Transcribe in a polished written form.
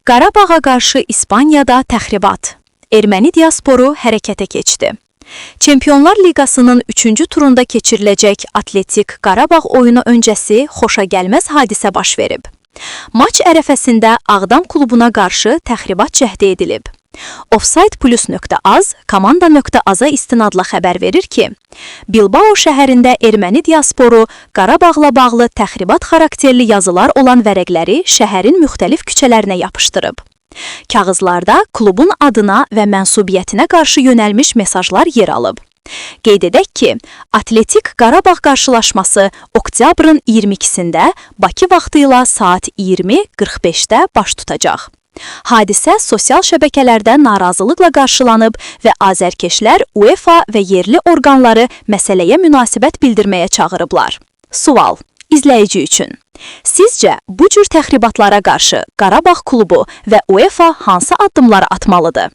Qarabağa qarşı İspaniyada təxribat. Erməni diasporu hərəkətə keçdi. Çempionlar Liqasının 3-cü turunda keçiriləcək Atletik Qarabağ oyunu öncəsi xoşagəlməz hadisə baş verib. Maç ərəfəsində Ağdam klubuna qarşı təxribat cəhdi edilib. Offside+.az Komanda.az-a istinadla xəbər verir ki, Bilbao şəhərində erməni diasporu Qarabağla bağlı təxribat xarakterli yazılar olan vərəqləri şəhərin müxtəlif küçələrinə yapışdırıb. Kağızlarda klubun adına və mənsubiyyətinə qarşı yönəlmiş mesajlar yer alıb. Qeyd edək ki, Atletik Qarabağ qarşılaşması oktyabrın 22-sində Bakı vaxtı ilə saat 20:45-də baş tutacaq. Hadisə sosial şəbəkələrdə narazılıqla qarşılanıb və azərkeşlər UEFA və yerli orqanları məsələyə münasibət bildirməyə çağırıblar. Sual: İzləyici üçün. Sizcə bu cür təxribatlara qarşı Qarabağ klubu və UEFA hansı addımları atmalıdır?